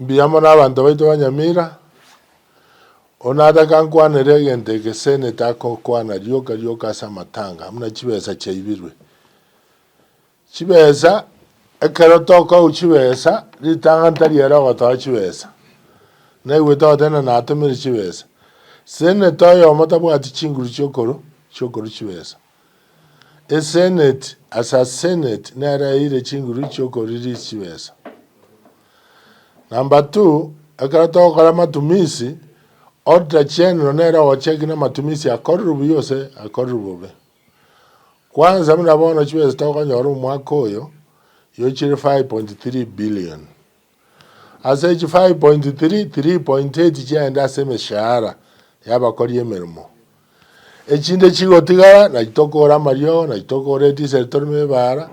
Mbuya mono abanto baito ba Nyamira, oyo nataka nkwanere egento eke seneta akokwana rioka rioka ase amatanga buna chibesa chiaibirwe. Chibesa, ekero tokoigwa chibesa, ritang'ani tari ere ogotoa chibesa, naigwete ogoteba ng'a natomire chibesa. Seneta oyomo tabwati chinguru chiokoru chiokorwa chibesa. Eseneti, as a senate, nere eire chinguru chiokorelease chibesa. Number two, ekero togokora amatumisi, auditor general nere ogocheki na amatumisi akorirwe buya gose akorirwe bobe. Kwanza buna bono chibesa tokonyora omwaka oyo, igo chire 5.3 billion. Ase echi 5.3, 3.8 chiaenda ase emeshahara y'abakori emeremo. Echinde chigotigara nachi tokogora amariogo, nachi tokogora edisel toreme ebaara,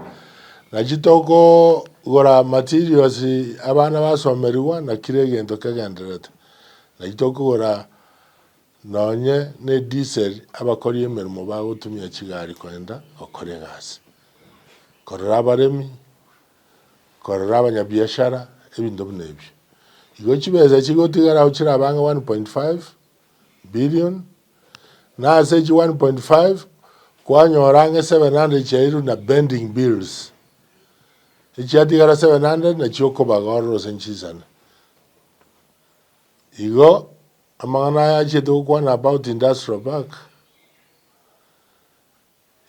nachi tokogora materials abana basomerigwa na kera egento kegendererete. Nachi tokogora nonye na edisel abakori emeremo bagotumia chigari kogenda gokora egasi. Korora abaremi, korora abanyabiashara, ebinto buna ebio. Igo chibesa chigotigara ao chirabe ang'e 1.5 billion, na ase echi 1.5 kwanyora ang'e 700 chiairwe na pending bills, echiatigara 700 nachio okobaga ororo ase nchisane. Igo amang'ana aya achiete gokwana about industrial park,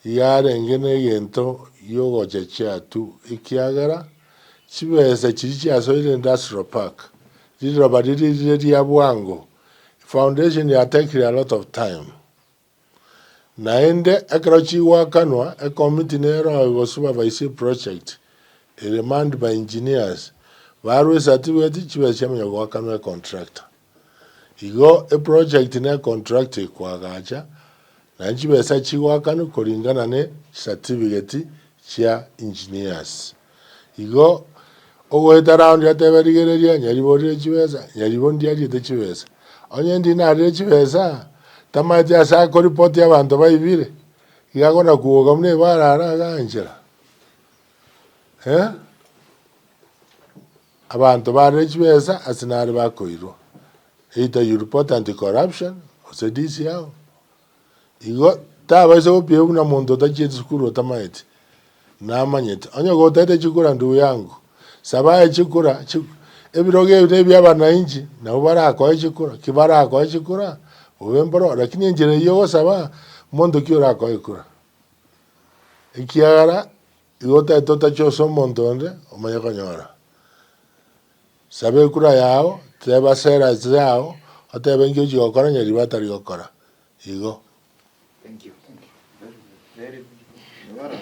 Iga arenge negento gi'ogochechia tu, ekiagera chibesa chiria chiasoire industrial park, riroba riria rire ria bwango, foundation yatekire a lot of time. Naende ekero chigoakanwa, ecommittee nero egosupervise eproject, ere manned by engineers, barwa ecertificate, chibesa chiamanya goakanwa econtractor. Igo eproject ne econtractor ekoagacha, Naende chibesa chigoakanwa koringana ne chicertificate chia engineers. Igo ogoeta round atebe rigereria nyariborire chibesa, nyaribo ndiariete chibesa. Onye ndi narire chibesa, tamaeti ase akoripoti abanto baibire, iga akona kuoga buna ebara ara igaa nchera eh. Abanto barire chibesa ase nare bakoirwa, either you report anti corruption gose DCI. Igo tabaisa gopia buna monto otachieti sukuru otamaeti, namanyete. Onye gotaete chikura ndugu yangu, saba aye chikura, chi ebirogo ebi na ebia abananchi, nabo barakoe chikura, ki barakoe chikura, bobe mboro, lakini enchera eyio ogosaba, monto ki orakoe ekura? Ekiagera igo otaete otache ase omonto onde, omanye konyora. Saba ekura yao, teba sera chiao, otebe inki ochia gokora onye riba atari gokora. Igo. Thank you. Very good. Very good.